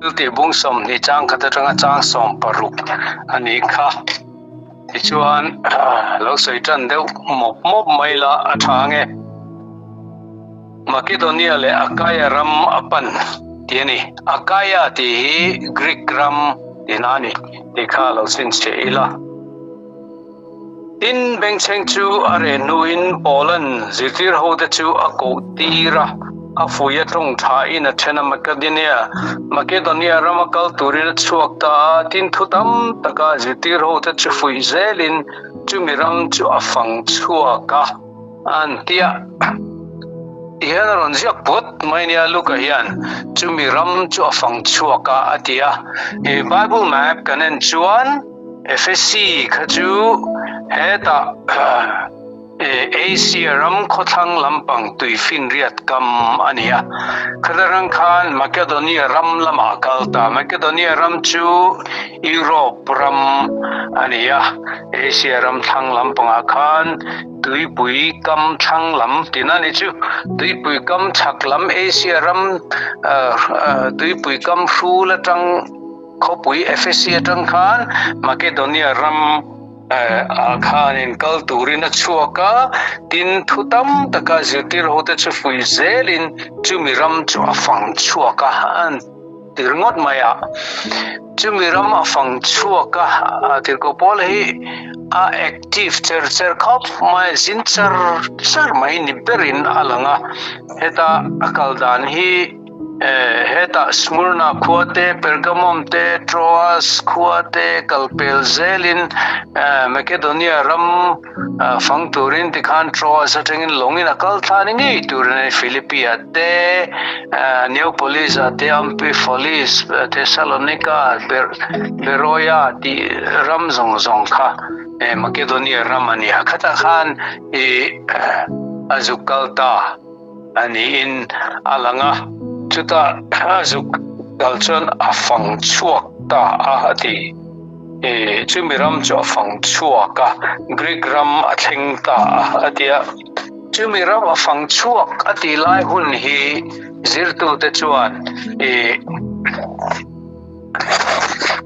Thil tih bung 20 chang khat atanga chang 16 a nih kha. Tichuan lo sawi tan deuh mawp mawp mai la a tha nge. Makedonia leh Akaia ram a pan tih a ni. Akaia tih hi Greek ram tihna a ni tih kha lo chhinchhiah ila. Tin, bengchheng chu a reh hnuin Paula'n zirtir hote chu a koh tir a, a fui a tawng thain a then a, Makedonia, Makedonia rama kal turin a chhuak ta a, tin thu tam taka zirtir hote chu fuih zelin chumi ram chu a fang chhuak a, an ti a. Tihian a rawn ziak pawt mai nia Luka hian chumi ram chu a fang chhuak a, a ti a. Bible map kan en chuan. Efesi kha chu hetah Asia ram khawthlang lampang tuifinriat kam a ni a. Khadarang khan Makedonia ram lamah a kal ta. Makedonia ram chu Europe ram a ni a. Asia ram thlang lampangah khan tuipui kam thlang lam tina ni chu. Tuipui kam chhak lam Asia ram tuipui kam hrul atang Khawpui Ephesi atang khan Makedonia ram ah khanin kal turin a chhuak a, tin thu tam taka zirtir hote chu fuih zelin chumi ram chu a fang chhuak a, an ti ringawt mai a. Chumi ram a fang chhuak a, a tirhkoh pawl hi a active cher cher khawp mai, zin char char mai ni berin a lang a, heta a kal dan hi. Hetah Smyrna khua te, Pergamum te, Troas khua te kal pel zelin Makedonia ram fang turin tikhan Troas atangin lawngin a kal thla ni ngei turin a ni. Philippia te, Neapolis ah te, Amphipolis, Thessalonica, Beroia tih ram zawng zawng kha Makedonia ram a ni a. Khatah khan a zuk kal ta. A niin a lang a, chutah a zuk kal chuan a fang chhuak ta a a ti. E, chumi ram chu a fang chhuak a, Greek ram a thleng ta a a ti a. Chumi ram a fang chhuak a tih lai hun hi zirtute chuan e,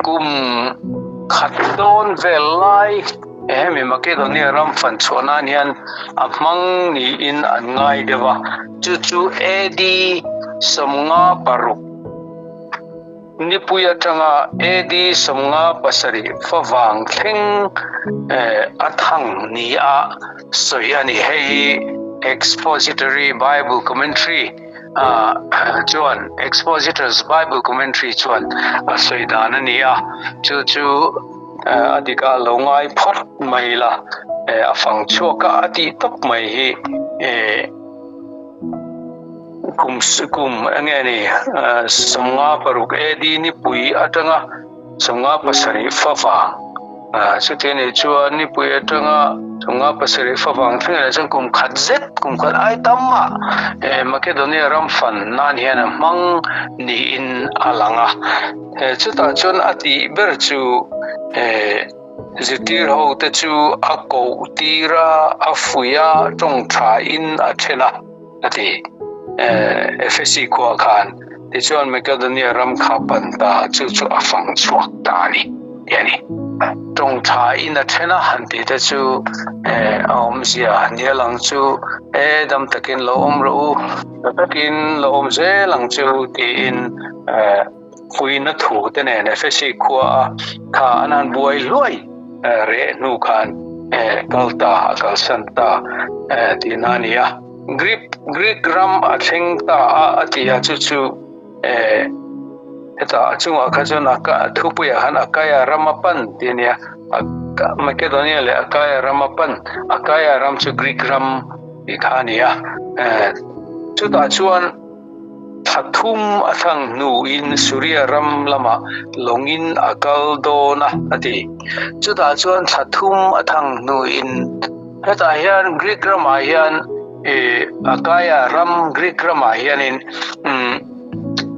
kum khat dawn vel lai hemi Makedonia ram fan chhuah nan hian a hmang niin an ngai deuh a, chu chu AD 56 nipui atanga AD 57 favang thleng a thang nia sawi a ni. Hei hi Expository Bible Commentary chuan Expositor's Bible Commentary chuan a sawi dan a ni a, chu chu a dik a lo ngai phawt mai la, a fang chhuak a a tih tawp mai hi kum kum enge ni 56 AD nipui atanga 57 favang Chuti anih chuan nipui atanga 57 favang thleng leh chuan kum khat zet, kum khat ai tam mah Makedonia ram fan nan hian a hmang niin a lang a. Chutah chuan a tih ber chu zirtir ho te chu a koh tir a, a fuih a, tawng tha in a then a, a ti. Ephesi khua khan tichuan Makedonia ram kha pan ta chu chu a fang chhuak ta a ni. Tih a ni. Tawng tha in a then a han tih te chu a awmzia nia lang chu e dam takin lo awm rawh u, tha takin lo awm zel ang chu tiin puina thu te nen Ephesi khua a kha an han buai hluai reh hnu khan kal ta a kalsan ta tihna a ni a. Greek Greek ram a thleng ta a a ti a chu chu Hetah a chungah kha chuan a thupuiah khan Akaia ram a pan tih a nia. Makedonia leh Akaia ram a pan. Akaia ram chu Greek ram tih kha a ni a. Chutah chuan thla thum a thlang hnuin Suria ram lamah lawngin a kal dawn a, a ti. Chutah chuan thla thum a thang hnuin hetah hian Greek ramah hian Akaia ram Greek ramah hianin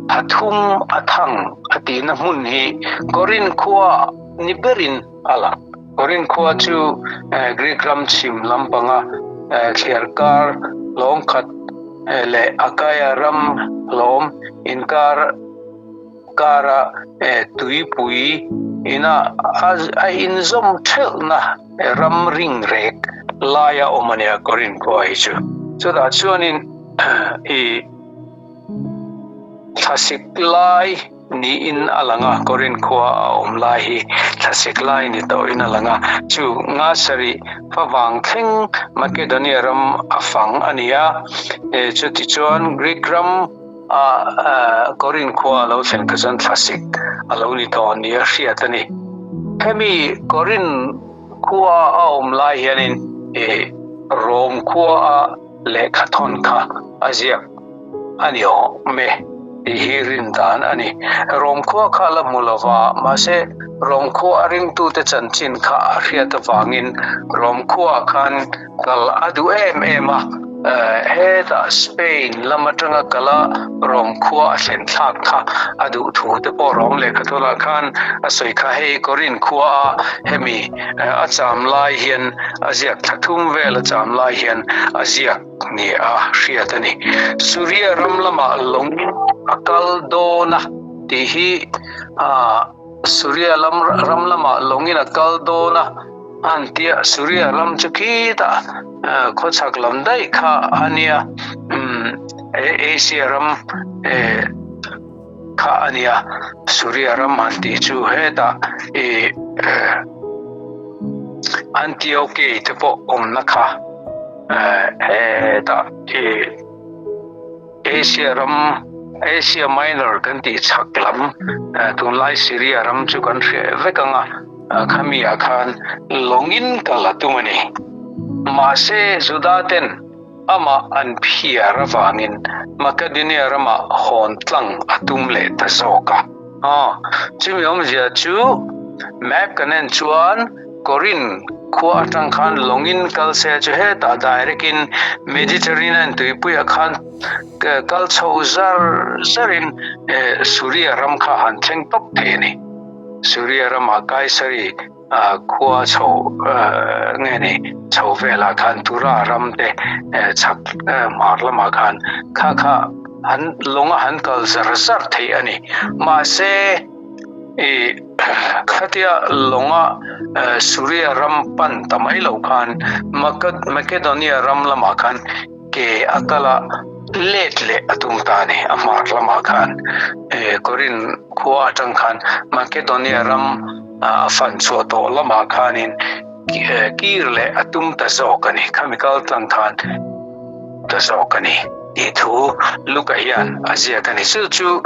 Pathum a thang a tihna hmun hi Korinth khua ni berin a lang. Korinth khua chu Greek ram chhim lampanga thliarkar hlawm khat leh Akaia ram hlawm inkar. kara tuipui ina a inzawm thelhna ram ring rek laia awm a nia Korin khua hi chu. Chutah chuanin i thlasik lai niin a lang a, Korin khua a awm lai hi thlasik lai ni tawhin a lang a. Chu nga sarih favang thleng Makedonia ram a fang a ni a, chutichuan Greek ram a Korin khua a lo thlen kha chuan thlasik a lo ni tawh nia hriat a ni. Hemi Korin khua a awm lai hianin Rom khua a lehkha thawn kha a ziak a ni awm e tih hi rin dan a ni. Rom khua kha la hmu lova, mahse Rom khua a ringtute chanchin kha a hriat avangin Rom khuaah khan Kal a duh em em a, hetah Spain lam atanga kal a Rom khua a thlen thlak kha a duh thu te pawh Rom lehkha thulah khan a sawi kha. Hei Korin khua a hemi a cham lai hian a ziak thla thum vel a cham lai hian a ziak ni a hriat a ni. Suria ram lamah lawng a kal dawn a tih hi Suria lam ram lamah lawngin a kal dawn a, an tia Suria ram chu khitah khawchhak lam daih kha a nia, Asia ram kha a nia, Suria ram han tih chu hetah i Antiochei te pawh awmna kha hetah i. Asia ram, Asia Minor kan tih chhak lam, tunlai Syria ram chu kan hre vek ang a, khami ah khan lawngin kal a tum a ni. Mahse, Juda ten amah an phiar avangin Makedonia ramah hawn tlang a tum leh ta zawk a. Chumi awmzia chu map kan en chuan Korin khua atang khan lawngin kal se chu hetah direct in Mediterranean tuipuiah khan kal chho zar zarin Suria ram kha han thleng tawp thei a ni. Suria ramah Kaisari khua chho nge ni chho velah khan Tura ram te chhak hmar lamah khan kha kha han lawnga han kal zar zar thei a ni. Mahse i khatia lawnga Suria ram pan ta mai lo khan Makedonia ram lamah khan ke a kal a, let leh a tum ta a ni. A hmar lamah khan Korin khua atang khan Makedonia ram a fan chhuah tawh lamah khanin kir leh a tum ta zawk a ni. Khami kal tlang khan ta zawk a ni tih thu Luka hian a ziak a ni. Chu chu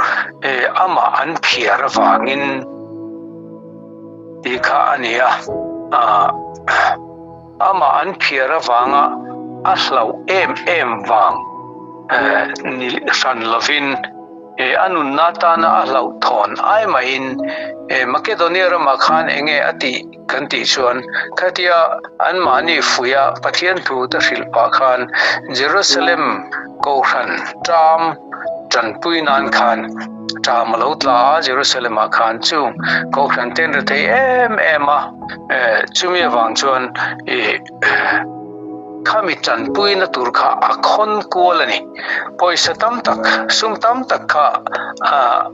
amah an phiar avangin tih kha a ni a, amah an phiar avanga a hlauh em em vang ni hran lovin a nunna tana a hlauhthawn ai mahin Makedonia ramah khan enge a tih Kan tih chuan khatia anmahni fuia Pathian thu te hrilh pah khan Jerusalem Kohhran ṭam ṭanpui nan khan ṭam a lo tla a, Jerusalem ah khan chung Kohhran te an rethei em em a, chumi avang chuan i khami ṭanpuina tur kha a khawn kual a ni. Pawisa tam tak, sum tam tak kha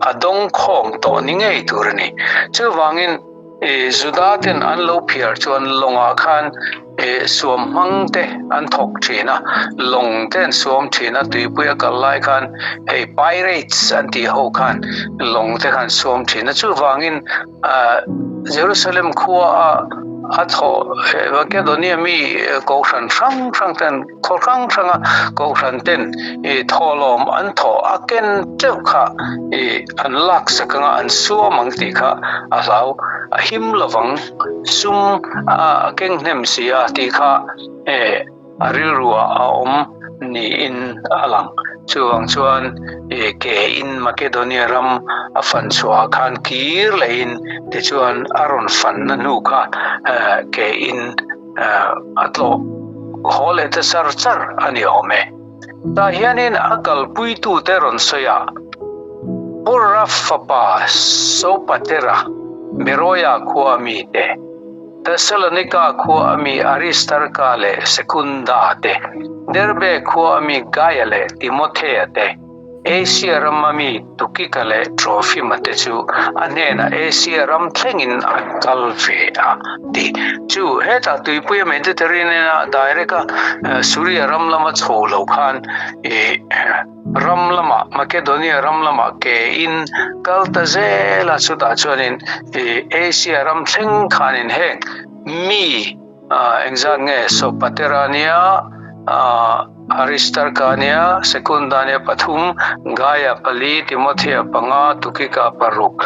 a dawng khawm tawh ni ngei tur a ni. Chuvangin. Juda ten an lo phiar chuan lawngah khan suam hmang te an thawk thin a, lawng te an suam thin a, tuipui a kal lai khan hei pirates an tih ho khan lawng te khan suam thin a, chuvangin Jerusalem khua a a thawh Makedonia mi kohhran hrang hrang ten Khaw hrang hranga Kohhran ten i thawhlawm an thawh a ken teuh kha i an laksak anga an suam ang tih kha a hlau, a him lovang, sum a keng hnem si a tih kha e a rilruah a awm niin a lang. Chuvang chuan i ke in Makedonia ram a fan chhuahah khan kir lehin tichuan a rawn fanna hnu kha ke in a tlawh haw leh ta char char a ni awm e. Tah hianin a kalpuitute rawn sawi a, Purra fapa Sopatera, Beroia khua mi te, Thessalonika khua ami Aristarka leh Sekunda te, Derbe khua ami Gaia leh Timothea te, Asia rama mi Tukika leh Trofima te chu a hnenah Asia ram thlengin an kal ve a ti. Chu hetah tuipuia Mediterranean-a direct a Suria ram lama chho lo khan ih ram lamah Makedonia ram lamah ke in kal ta zel a, chutah chuanin ih Asia ram thleng khanin heng mi Engzat nge Sopatera nia, Aristarka nia, Sekunda nia pathum, Gaia pali, Timothea panga, Tukika paruk,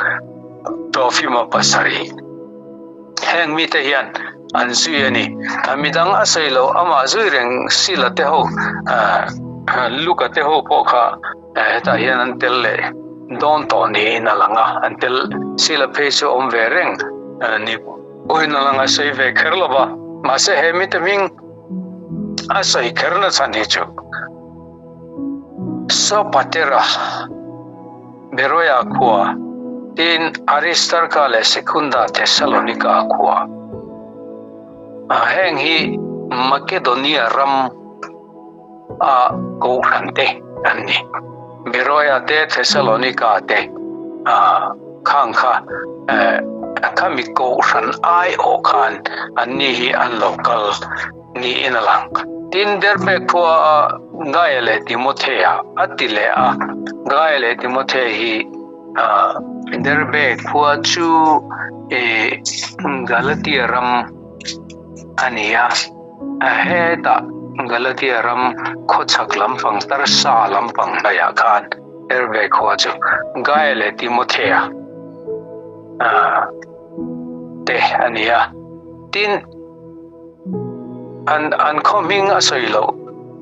Trofima pasarih. Heng mite hian an zui a ni. Midang a sawi lo, amah zui reng Sila te ho, Luka te ho pawh kha hetah hian an tel leh dawn tawh niin a lang a, an tel Sila phei chu awm ve reng ni. Uin a lang a sawi ve kher lo va, mahse he mite hming a sawi kher na chhan hi chu Sopatera, Beroia khua, tin Aristarka leh Sekunda Thessalonika khua. Heng hi Makedonia ram a kohhran te an ni. Beroia te, Thessalonika te khang kha khami kohhran aiawh khan anni hi an lo kal niin a lang. Tin, Derbe khua a Gaia leh Timothea a ti leh a, Gaia leh Timothea hi Derbe khua chu Galatia ram a ni a. Hetah Galatia ram khawchhak lampang Tarsa lampang hnaihah khan Derbe khua chu Gaia leh Timothea te a ni a. Tin, an an khaw hming a sawi loh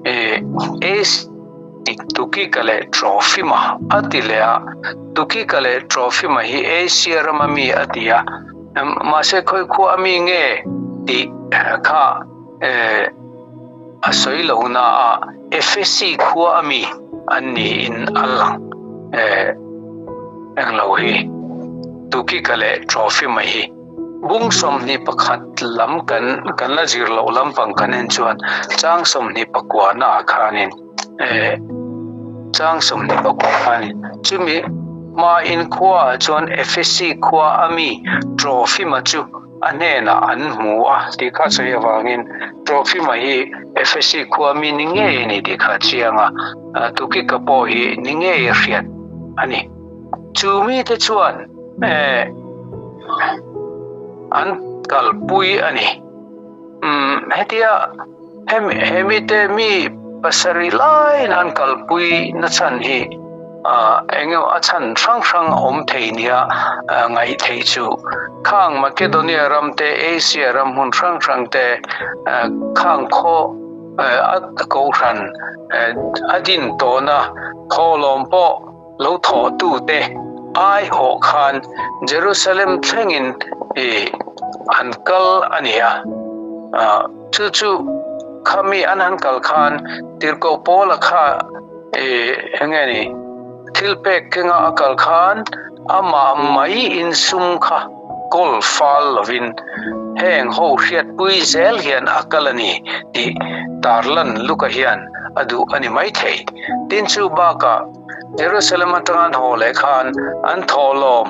Ace Tukika leh Trofima a ti leh a. Tukika leh Trofima hi Asia rama mi a ti a. Mahse khawi khua a mi nge tih kha a sawi lo na a, Efesi khua a mi an niin a lang englo hi. Tukika leh Trofima hi bung 21 lam kan kan la zir loh lampang kan en chuan chang 29 naah khanin Chang 24 khanin chumi hmain khuaah chuan Efesi khua a mi Trofima chu a hnenah an hmu a tih kha sawi avangin Trofima hi Efesi khua mi ni ngei a ni tih kha a chiang a, Tukika pawh hi ni ngei a hriat a ni. Chu mite chuan an kalpui a ni. Hetia Hemi hemite mi pasarih laiin an kalpui na chhan hi eng emaw a chhan hrang hrang a awm thei nia ngaih theih chu. Khang Makedonia ram te, Asia ram hmun hrang hrang te, khang khaw a kohhran a din tawhna thawhlawm pawh lo thawhtute aiawh khan Jerusalem thlengin an kal a ni a. Chu chu khami an han kal khan Tirhkoh Paula kha eng nge ni thil pek kenga a kal khan amah mai insum kha kawl fal lovin heng ho hriatpui zel hian a kal a ni tih tarlan Luka hian a duh a ni maithei. Tin chu bakah Jerusalem atanga an haw leh khan an thawhlawm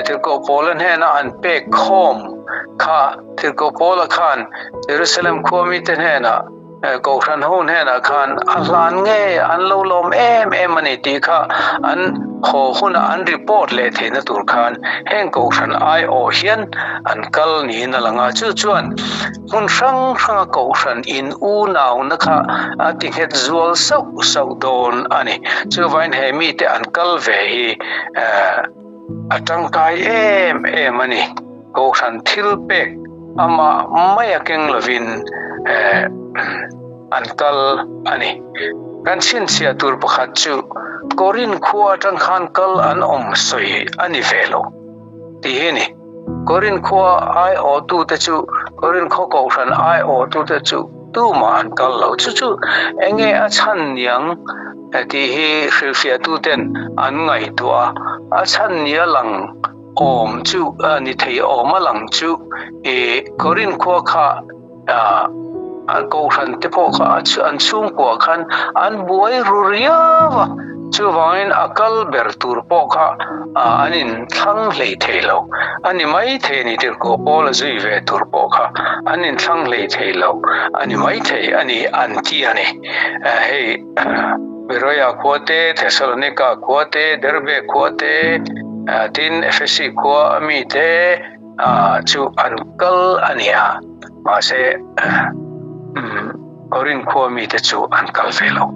Tirhkoh Paula hnena an pek khawm kha Tirhkoh Paula khan Jerusalem khua mite hnenah Kohhran ho hnenah khan a hlan nge an lo lawm em em a ni tih kha an haw huna an report leh theihna tur khan heng Kohhran aiawh hian an kal niin a lang a. Chu chuan Hmun hrang hranga kohhran in unauna kha a ti nghet zual sauh sauh dawn a ni. Chuvain he mite an kal ve hi a tangkai em em a ni. Kohhran thil pek amah mai a keng lovin an kal a ni. Kan chhinchhiah tur pakhat chu Korin khua atang khan kal an awm sawi a ni ve lo tih hi a ni. Korin khua aiawhtute chu Korin khaw kohhran aiawhtute chu tumah an kal lo. Chu chu eng nge a chhan niang tih hi hrilhfiahtuten an ngaihtuah a. A chhan nia lang awm chu ni thei awm a lang chu i Korin khua kha a kohhran te pawh kha an chhungkua khan an buai ru riau a. Chuvangin a kal ber tur pawh kha an inthlang hlei thei lo a ni mai thei a ni. Tirhkoh Paula zui ve tur pawh kha an inthlang hlei thei lo a ni mai thei a ni an ti a ni. Hei Beroia khua te, Thessalonika khua te, Derbe khua te, tin Ephesi khua a mi te chu an kal a ni a, mahse Korinth khua mite chu an kal ve lo.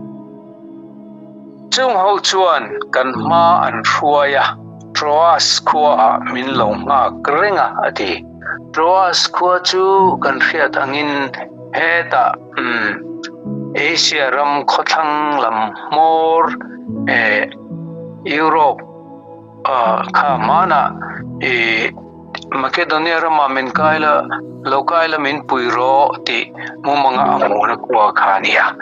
Chung ho chuan kan hma an hruai a, Troas khuaah min lo nghak reng a, a ti. Troas khua chu kan hriat angin hetah Asia ram khawthlang lam hmawr Europe kha hmanah i Makedonia ramah min kai la, lo kai la min pui rawh tih mumanga a hmuhna khua kha a ni a.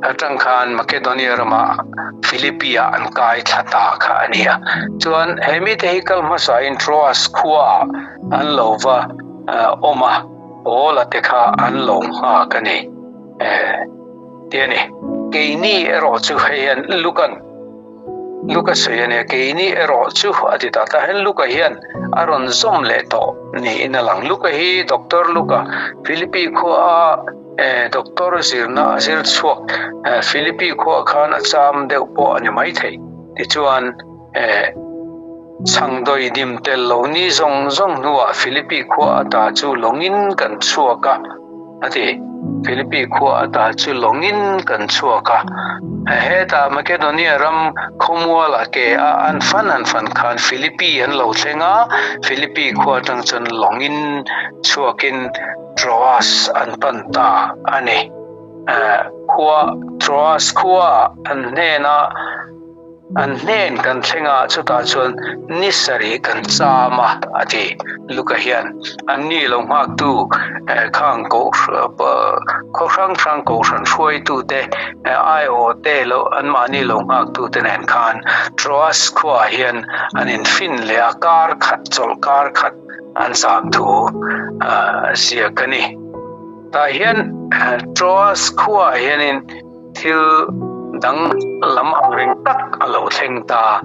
Atang khan Makedonia ramah Philippi-ah an kai thla ta kha a ni a. Chuan he mite hi kal hmasain Troas khuaah an lo va awm a, Paula te kha an lo nghak a ni tih a ni. Keini erawh chu hei hian Lukan. Luka sawi a nia, keini erawh chu a ti ta. Tah hian Luka hian a rawn zawm leh tawh niin a lang. Luka hi Doctor Luka, Philippi khua a doctor zirna a zir chhuak, Philippi khua khan a cham deuh pawh a ni maithei. Tichuan chhangdawi dim tel lo ni zawng zawng hnuah Philippi khua ata chu lawngin kan chhuak a. A ti. Philippi khua ata chu lawngin kan chhuak a. Hetah Makedonia ram khawmualah ke a an fan an fan khan Philippi an lo thleng a, Philippi khua atang chuan lawngin chhuakin Troas an pan ta a ni. Khua Troas khua an hnena An hnen kan thleng a, chutah chuan ni sarih kan cham a, a ti. Luka hian anni lo nghaktu khang khaw hrang hrang kohhran hruaitute aiawhte lo anmahni lo nghaktute nen khan Troas khuaah hian an infin leh a, kar khat chawlh kar khat an zam thu ziak a ni. Tah hian Troas khuaah hianin Thil dang lam ang reng tak a lo thleng ta.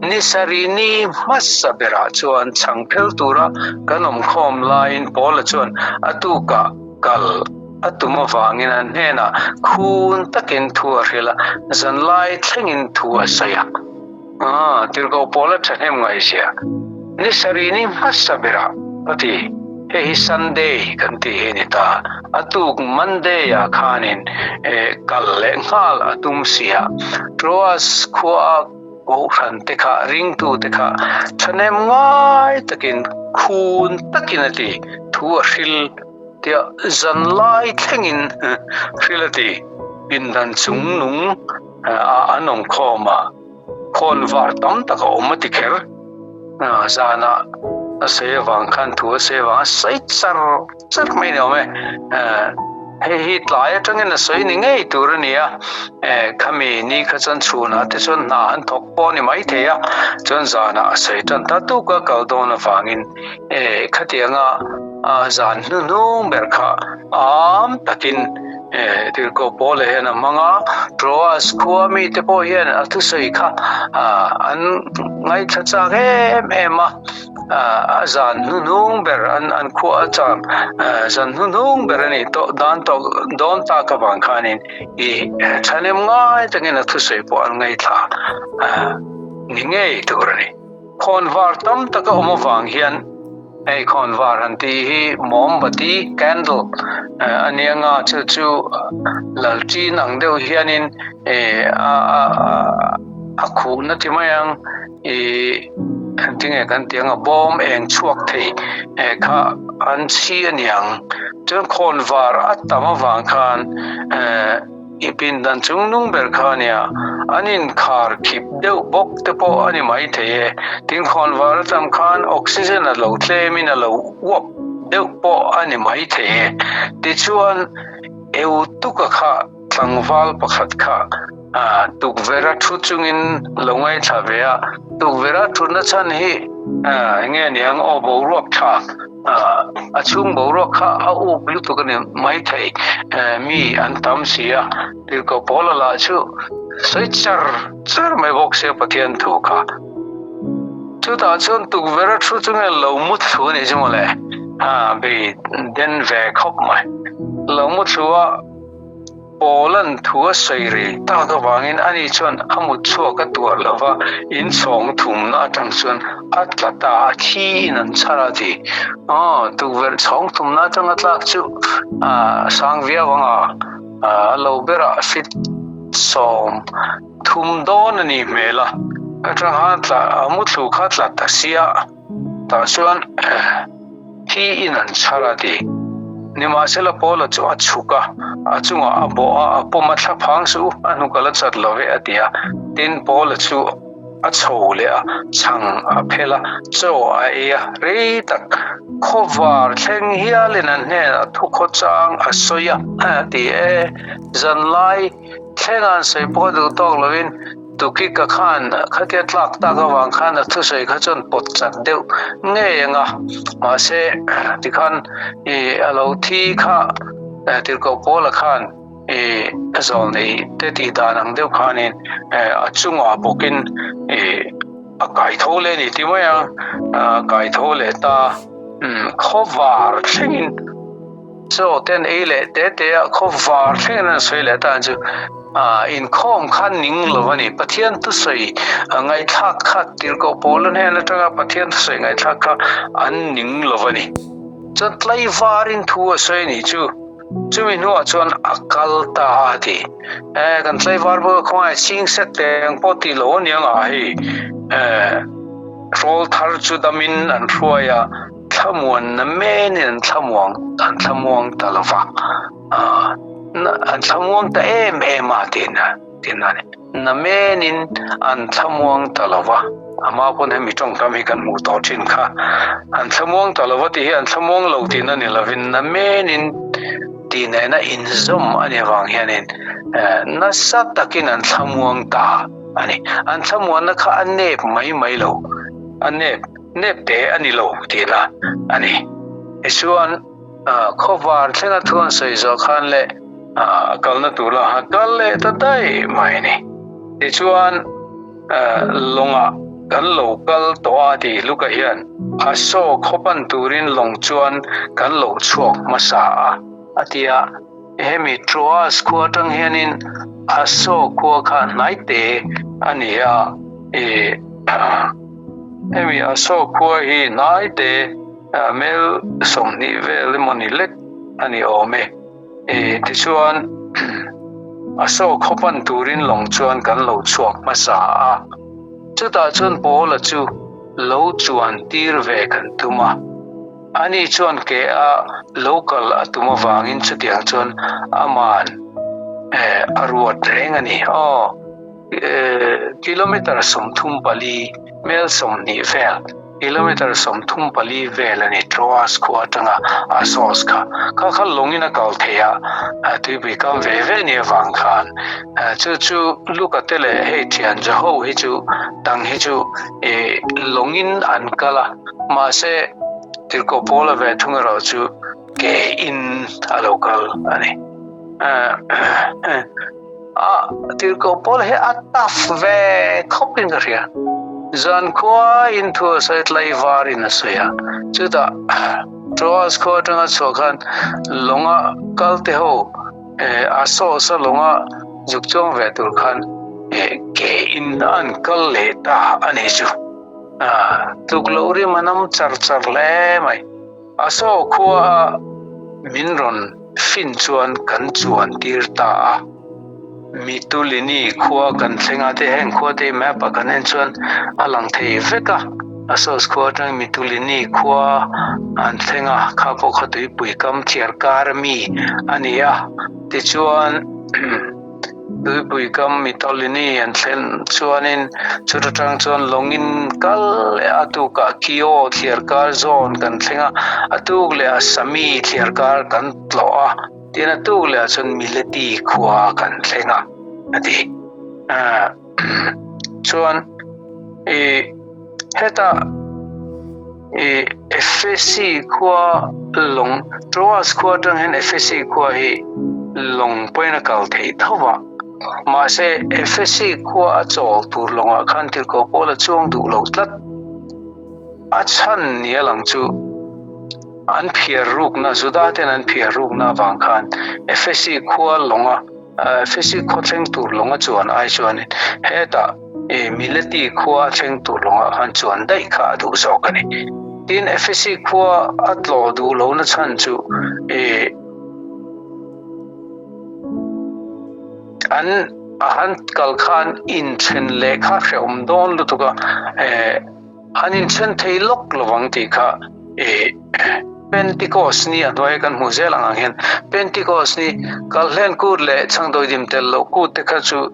Ni sarih ni hmasa berah chuan chhang phel tura kan awm khawm laiin Paula chuan a tukah kal a tum avangin an hnenah khun takin thu a hrilh a, zanlai thlengin thu a sawi a. Aaa, tirhkoh Paula thahnem ngaihzia ni sarih ni hmasa berah ka ti, hei hi Sunday kan tih hi a ni ta, a tuk Monday ah khanin kal leh nghal a tum si a, Troas khua a kohhran te kha ringtu te kha thahnem ngai takin khun takin a ti, thu a hril tia zanlai thlengin hril a ti, pindan chungnung. A an awm khawm a, khawn var tam tak a awm a ti kher. Zanah a sawi avang khan thu a sawi avang a sawi char char mai ni awm e. Hei hi tlai atangin a sawi ni ngei tur a ni a, khami ni kha chuan chhunah te chuan hna an thawk pawh a ni maithei a, chuan zanah a sawi tan ta tuk a kal dawn avangin khatianga zan hnuhnung ber kha am takin Tirhkoh Paula hian a hmang a, Troas khua mite pawh hian a thusawi kha an ngaithla chak em em a, a zan hnuhnung ber an an khua a cham zan hnuhnung ber a nih tawh dan tawh dawn tak avang khanin i thahnem ngai takin a thusawi pawh an ngaithla ni ngei tur a ni. Khawnvar tam taka awm avang hian hei khawnvar han tih hi mawmbati, candle, a nia nga chu chu lalṭin ang deuh hianin a khuhna ti mai ang ih engtinge kan tih ang a bawm eng chhuak thei kha an chhi a niang chuan khawnvar a tam avang khan I pindan chungnung ber kha a nia, an inkhar khip deuh bawk te pawh a ni maithei e. Tin khawnvar a tam khan oxygen a lo tlemin a lo uap deuh pawh a ni maithei e. Tichuan, Eutuka kha tlangval pakhat kha tukverh a thu chungin lo ngaithla ve a, tukverh a thutna chhan hi enge niang aw boruak tha. A chhung boruak kha a up lutuk a ni maithei, mi an tam si a, Tirhkoh Paula lah chu sawi char char mai bawk sia Pathian thu kha. Chutah chuan tukverh a thu chu nge lo mu thlu a nih chu mawle, ha bei den ve khawp mai. Lo mu thlu a. Paula'n thu a sawi rei tak avangin ani chuan a mut chhuak a tuar lo va, in chhawng thumna atang chuan a tla ta a, thi in an chhar a ti. Aw, tukverh chhawng thumna atanga tlak chu a sang viau ang a, a lo berah fit 30 dawn a nih hmel a, atang khan tla a muthlu kha tla ta sia. Tah chuan thi in an chhar a ti. Nimahsela Paula chu a chhuk a, a chungah a bawh a, a pawm a thla phang suh u, a hnuk a la chat lo ve a ti a. Tin, Paula chu a chho leh a, chhang a phel a, chaw a ei a, rei tak khawvar thleng hialin an hnenah thukhawchang a sawi a, a ti e. Zanlai thleng an sawi pawh duh tawk lovin Tukika khan khatia tlak tak avang khan a thusawi kha chuan pawt chat deuh ngei ang a, mahse tikhan ih a lo thi kha Tirhkoh Paula khan ih a zawlnei te tih dan ang deuh khanin a chungah bawkin ih a kai tho leh a ni ti mai ang, a kai tho leh ta khawvar thlengin. Chaw te an ei leh te te a, khaw var thlengin an sawi leh ta ang chu. Ah, inkhawm kha ning lo a ni. Pathian thusawi ngaihthlak kha Tirhkoh Paula hnen atanga Pathian thusawi ngaihthlak kha an ning lo a ni. Chuan tlaivarin thu a sawi a nih chu. Chumi hnuah chuan a kal ta a ti. Eh, kan tlaivar bawk a khawngaih ching set te ang pawh tih lo a niang a hei. Eh, hrawl thar chu damin an hruai a. Thlamuan na menin an thlamuang an thlamuang ta lo va, an thlamuang ta em em a tiin tiin a ni. Na menin an thlamuang ta lo va, ama pawn hemi tawngkam hi kan hmuh tawh thin kha. An thlamuang ta lo va tih hi an thlamuang lo tihna ni lovin na menin tih nena inzawm a nih avang hianin nasa takin an thlamuang ta a ni. An thlamuanna kha a nep mai mai lo, a nep. Nep te a ni lo tih la a ni. Tichuan, khawvar thlenga thu an sawi zawh khan leh a kalna tur lah khan kal leh ta daih mai a ni. Tichuan, lawngah kan lo kal tawh a tih Luka hian a saw khaw pan turin lawng chuan kan lo chhuak hmasa a, a ti a. Hemi Troas khua atang hianin a saw khua kha hnai te a ni a, ih. Hemi a saw khua hi hnai te mel 20 vel emaw ni lek a ni awm e. Ih tichuan a saw khaw pan turin lawng chuan kan lo chhuak hmasa a. Chutah chuan Paula chu lo chuan tir ve kan tum a. Ani chuan ke a lo kal a tum avangin chutiang chuan aman a ruat reng a ni. Aw. Kilometre 34, mel 20 vel, kilometre 34 vel a ni Troas khua atanga Assos kha. Kha kha lawngin a kal thei a, tuipui kam ve ve ni avang khan. Chu chu Luka te leh hei thian Jaho hi chu dang hi chu lawngin an kal a, mahse Tirhkoh Paula ve thung erawh chu ke in a lo kal a ni. A tirhkoh pawl hi a tough ve khawp in ka hria. Zan khua in thu a sawi tlai var in a sawi a. Chutah Troas khua atanga chhuah khan lawnga kal te ho a saw sa lawnga zuk chuang ve tur khan ke in an kal leh ta a ni chu. Tluk loh rim a nam char char hle mai. A saw khua a min rawn fin chuan kan chuan tir ta a. Mitulini khua kan thleng a te heng khua te map a kan en chuan a lang thei vek a. Assos khua atang Mitulini khua an thleng a, kha pawh kha tuipui kam thiar kar a mi a ni a. Tichuan. Tuipui kam Mitolini an thlen chuanin chuta tang chuan lawngin kal leh a tukah Kio thliarkar zawn kan thleng a, a tuk leh a Sami thliarkar kan tlawh a, tin a tuk leh ah chuan Mileti khua kan thleng a, a ti. Chuan i heta. I Efesi khua lawng, Troas khua atang hian Efesi khua hi lawng pawhin a kal theih tho va. Mahse, Efesi khua a chawl tur lawngah khan Tirhkoh Paul a chuang duh lo tlat. A chhan ni a lang chu an phiar rukna, Juda ten an phiar rukna avang khan Efesi khua lawnga, Efesi khaw thleng tur lawnga chuan ai chuanin hetah Mileti khua thleng tur lawngah khan chuan daih kha a duh zawk a ni. Tin, Efesi khua a tlawh duh lohna chhan chu an a han kal khan inthen leh kha hrehawm dawn lutuk a, an inthen thei lawk lovang tih kha Pentikos ni a hnuaia kan hmuh zel ang ang hian Pentikos ni kalhlen kut leh chhangdawidim tel loh kut te kha chu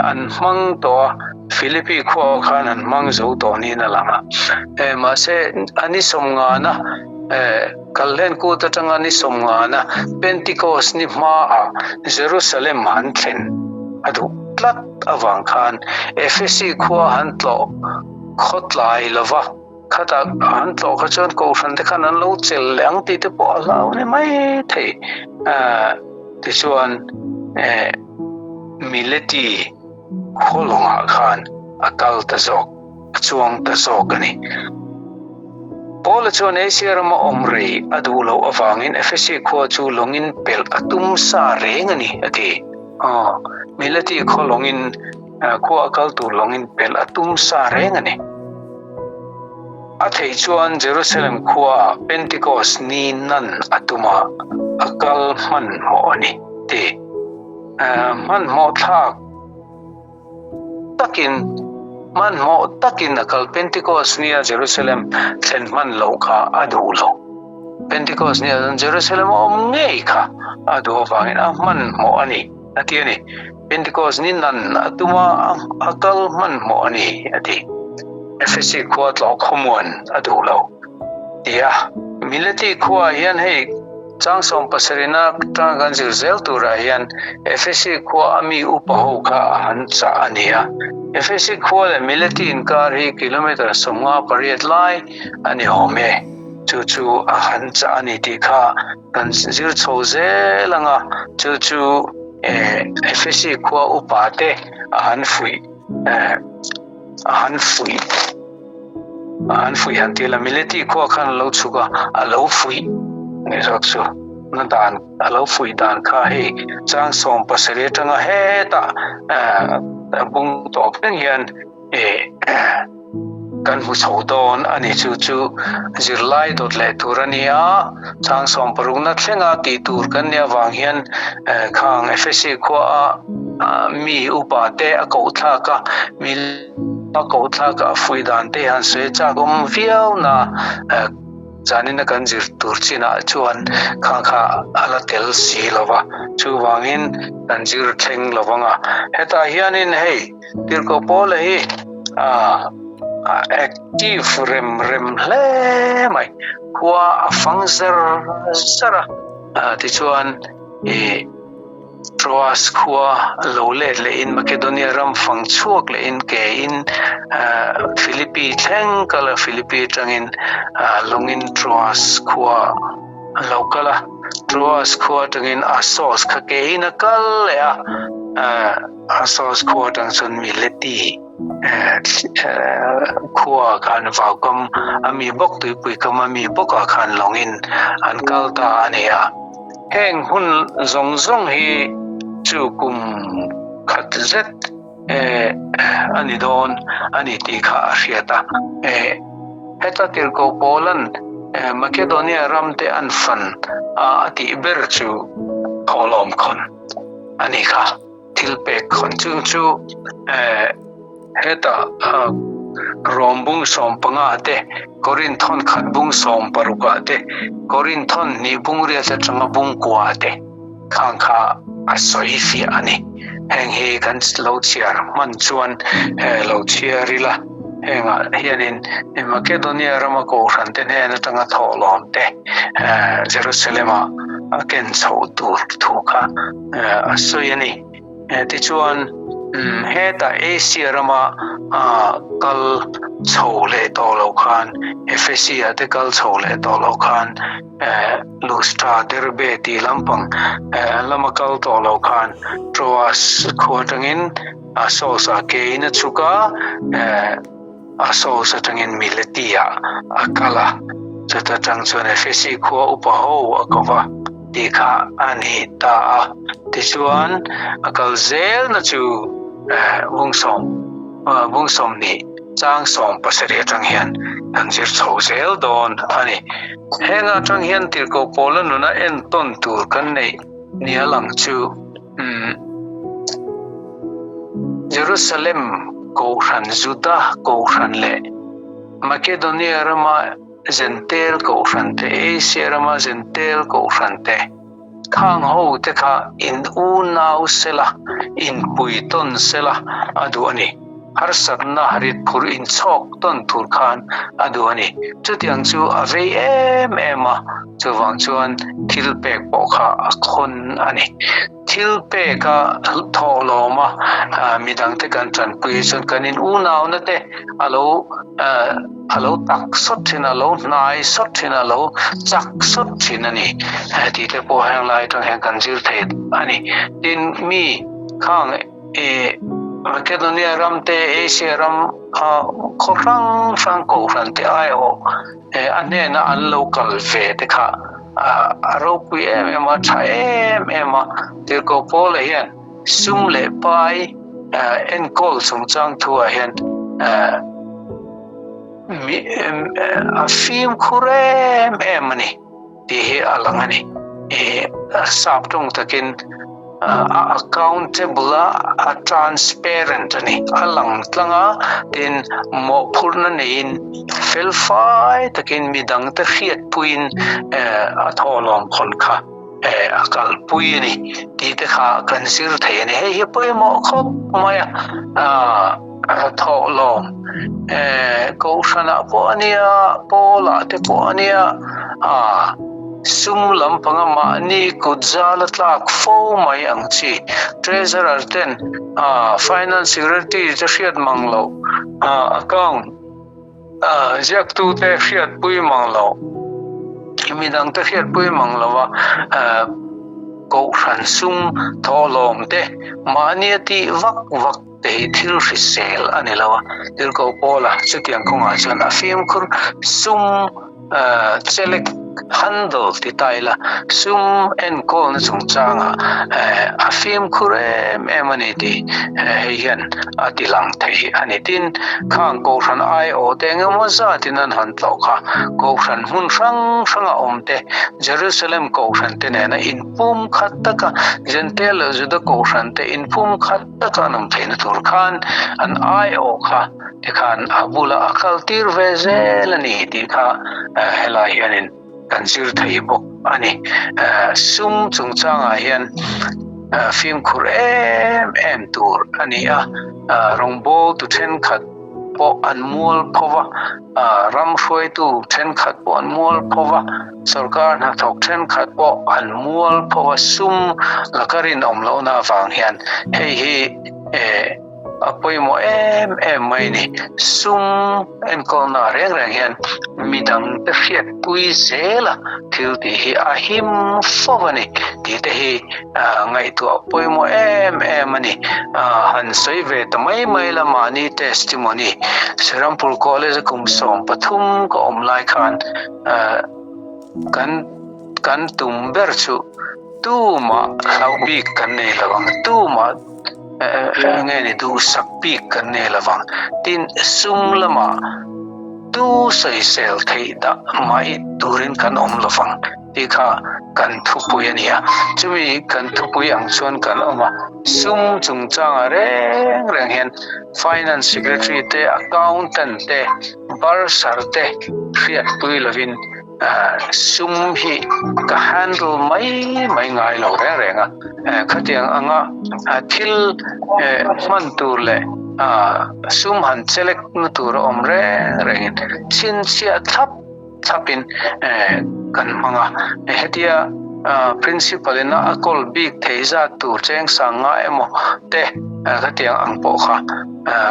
an hmang tawh a, Philippi khuaah khan an hmang zo tawh niin a lang a. Mahse a ni sawmngana Kalhlen kut atanga ni sawmngana Pentikos ni hmaah Jerusalem han thlen a duh tlat avang khan Efesi khua han tlawh khawtlai lova khatah han tlawh kha chuan kohhran te khan an lo chel leh ang tih te pawh a hlau ni mai thei. Tichuan Mileti khaw lawngah khan a kal ta zawk. a chuang ta zawk a ni. Paula chuan Asia rama awm rei a duh loh avangin Efesi khua chu lawngin pelh a tum sa reng a ni, a ti. Aw, Mileti khaw lawngin khua a kal tur lawngin pelh a tum sa reng a ni. A theih chuan Jerusalem khuaah Pentikos ni nan a tum a, a kal hmanhmawh a ni, ti. Hmanhmawh thlak. Takin, hmanhmawh takin a kal Pentikos nia Jerusalem thlen hman loh kha a duh lo. Pentikos nia chuan Jerusalem a awm ngei kha a duh avangin a hmanhmawh a ni, a ti a ni. Pentikos ni nan a tum a, a kal hmanhmawh a ni, a ti. Efesi khua tlawh khawmuan a duh lo, ti a. Mileti khuaah hian hei Chang sawmpasarihna tang kan zir zel turah hian Efesi khua a mi upa ho kha a han chah a ni a. Efesi khua leh Mileti inkar hi kilometre 58 lai a ni awm e. Chu chu a han chah a ni tih kha kan zir chho zel ang a, chu chu Efesi khua upa te a han fuih a han fuih. An fuih han ti la, Mileti khua khan a lo chhuk a, a lo fuih nge zawk chu na dan a lo fuih dan kha hei chang 17 atanga hetah bung tawp reng hian kan hmu chho dawn a ni. Chu chu zirlai dawt leh tur a ni a, chang 60 na thlenga tih tur kan nih avang hian khang Efesi khua a mi upa te a koh thlak a, A koh thlak a fuih dan te han sawi chak awm viau na zanin a kan zir tur chinah chuan kha kha a la tel si lo va, chuvangin kan zir thleng lo vang a. Hetah hianin hei Tirhkoh Paula hi a active rem rem hle mai, khua a fang zar zar a, tichuan ih. Troas khua lo let lehin Makedonia ram fang chhuak lehin kein Philippi thleng kal a, Philippi atangin lawngin Troas khua a lo kal a, Troas khua atangin Assos kha kein a kal leh a, Assos khua atang chuan Mileti khua khan vaukam a mi bawk tuipui kam a mi bawkah khan lawngin an kal ta a ni a. Heng hun zawng zawng hi chu kum khat zet a ni dawn a ni tih kha a hriat a. Heta Tirhkoh Paula'n Makedonia ram te an fan a a tih ber chu thawhlawm khawn a ni kha. Thil pek khawn chung chu Heta Rom bung 15 te, Korin thawn khat bung 16 te, Korin thawn hnih bung riat atanga bung kua te khang kha a sawi fiah a ni. Heng hi kan lo chhiar hman chuan lo chhiar ila, hengah hianin Makedonia rama kohhran te hnen atanga thawhlawm te Jerusalem-ah a ken chhoh tur thu kha a sawi a ni. Tichuan, hetah Asia rama kal chho leh tawh lo khan Ephesi ah te kal chho leh tawh lo khan Lustra, Derbe tih lampang lama kal tawh lo khan Troas khua atangin Assos ah ke in a chhuk a, Assos atangin Mileti ah a kal a, chuta tang chuan Ephesi khua upa ho a ko va tih kha a ni ta a. Tichuan a kal zelna chu Bungsawm Bungsawm nih chang 17 atang hian kan zir chho zel dawn a ni. Heng atang hian tirhkoh pawla nuna entawn tur kan neih nia lang chu umm Jerusalem Kohhran, Juda Kohhran leh Makedonia rama Jentail Kohhran te, Asia rama Jentail Kohhran te, Khang ho te kha in unau sela, in pui tawn sela a duh a ni. Harsatna rit phur in chhawk tawn tur khan a duh a ni. Chutiang chu a vei em em a, chuvang chuan thil pek pawh kha a khawn a ni. Thil pek a thawh lawm a, midangte kan tanpui chuan kan in unauna te a lo A lo tak sawt thin, a lo hnai sawt thin, a lo chak sawt thin a ni tih te pawh heng lai atang hian kan zir thei a ni. Tin, mi khang i Makedonia ram te, Asia ram khaw hrang hrang kohhran te aiawh a hnena an lo kal ve te kha a ropui em em a, tha em em a. Tirhkoh Paula hian Sum leh pai enkawl chungchang thuah hian a fimkhur em em a ni tih hi a lang a ni. Sap tawng takin a accountable a, a transparent a ni. A lang tlang a, tin mawhphurhna neiin felfai takin midangte hriatpuiin a thawhlawm khawn kha. a kalpui a ni tih te kha kan zir thei a ni. Hei hi pawimawh khawp mai a, thawhlawm kohhranah pawh a nia, pawlah te pawh a nia, sum lampanga mahni kut zal a tlak fo mai ang chi. Treasurer ten finance secretary te hriat mang loh account Ziaktute hriatpui mang lo, midangte hriatpui mang lova kohhran sum thawhlawm te mahnia tih vak vak te hi thil hrisel a ni lo a. Tirhkoh Paula chutiang kawngah chuan a fimkhur sum chelek handle ti ta ila, sum enkawlna chungchangah a fimkhur em em a ni tih hei hian a ti lang thei a ni. Tin, khang Kohhran aiawh te eng emaw zatin an han tlawh kha, Kohhran hmun hrang hranga awm te, Jerusalem Kohhran te nena inpumkhat taka Jentail leh Juda Kohhran te inpumkhat taka an awm theihna tur khan an aiawh kha Tikhan a bulah a kal tir ve zel a ni tih kha helai hianin kan zir thei bawk a ni. Sum chungchangah hian fimkhur em em tur a ni a, rawngbawltu thenkhat pawh an mual pho va, ram hruaitu thenkhat pawh an mual pho va, sorkar hnathawk thenkhat pawh an mual pho va, sum laka rinawm lohna avang hian hei hi A pawimawh em em mai a ni. Sum enkawlna reng reng hian midangte hriatpui zela thil tih hi a him fo a ni tih te hi ngaihtuah pawimawh em em a ni. Han sawi ve ta mai mai la mahni testimony Serampur College a kum 13 ka awm lai khan kan kan tum ber chu tumah hlauh bik kan nei lo ang, tumah Enge ni duhsak bik kan nei lo vang. Tin, sum lamah tu sawisel theih dah mai turin kan awm lo vang tih kha kan thupui a ni a. Chumi kan thupui ang chuan kan awm a. Sum chungchangah reng reng hian Finance Secretary te, Accountant te, Bursar te hriatpui lovin Sum hi ka handle mai mai ngai lo reng reng a, khatiang anga thil hman tur leh sum han chelek na tur a awm reng rengin chhinchhiah thlap thlapin kan hmang a. Hetia principal in a kawl bik thei zat tur cheng sang nga emaw te. Khatiang ang pawh kha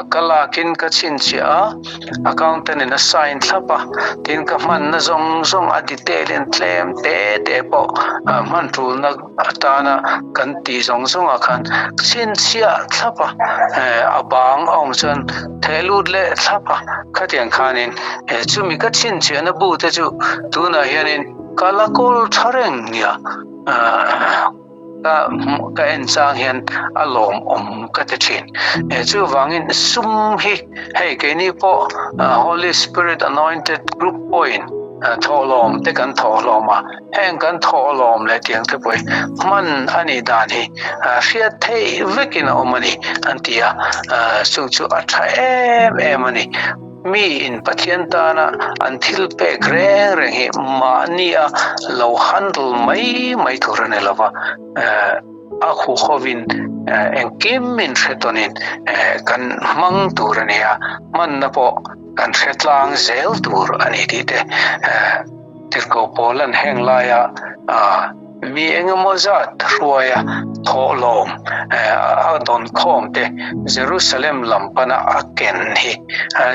ka lakin ka chhinchhiah a, accountant in a sign thlap a, tin ka hmanna zawng zawng a detail in tlem te te pawh hman tulna atana kan tih zawng zawngah khan chhinchhiah thlap a, a bang a awm chuan theh lut leh thlap a, khatiang khanin chumi ka chhinchhiahna bu te chu tunah hianin ka la kawl tha reng nia. Ka ka en chang hian a lawmawm ka ti thin. Chuvangin sum hi hei keini pawh Holy Spirit Anointed Group pawhin thawhlawm te kan thawhlawm a, heng kan thawhlawm leh tiang te pawh hi hman a nih dan hi hriat theih vekin a awm a ni an ti a, chung chu a tha em em a ni. Mi in Pathian tana an thil pek reng reng hi mahni a lo handle mai mai tur a ni lova, a huhovin engkim in hre tawnin kan hmang tur a ni a, hmanna pawh kan hre tlang zel tur a ni tih te Tirhkoh Paula'n heng laia Mi engemaw zat hruaia thawhlawm a dawn khawm te Jerusalem lam pana a ken hi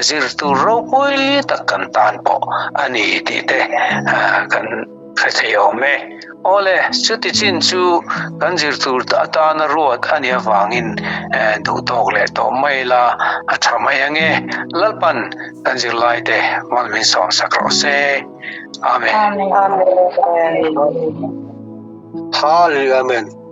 zir tur ropui tak kan tan pawh a ni tih te kan hre thei awm e. Awle, chuti chin chu kan zir tur atana ruat a nih avangin duhtawk leh tawh mai la a tha mai ange. Lalpan kan zirlaite mal min sawmsak rawh se. Amen. Amen. Hallelujah. Amen.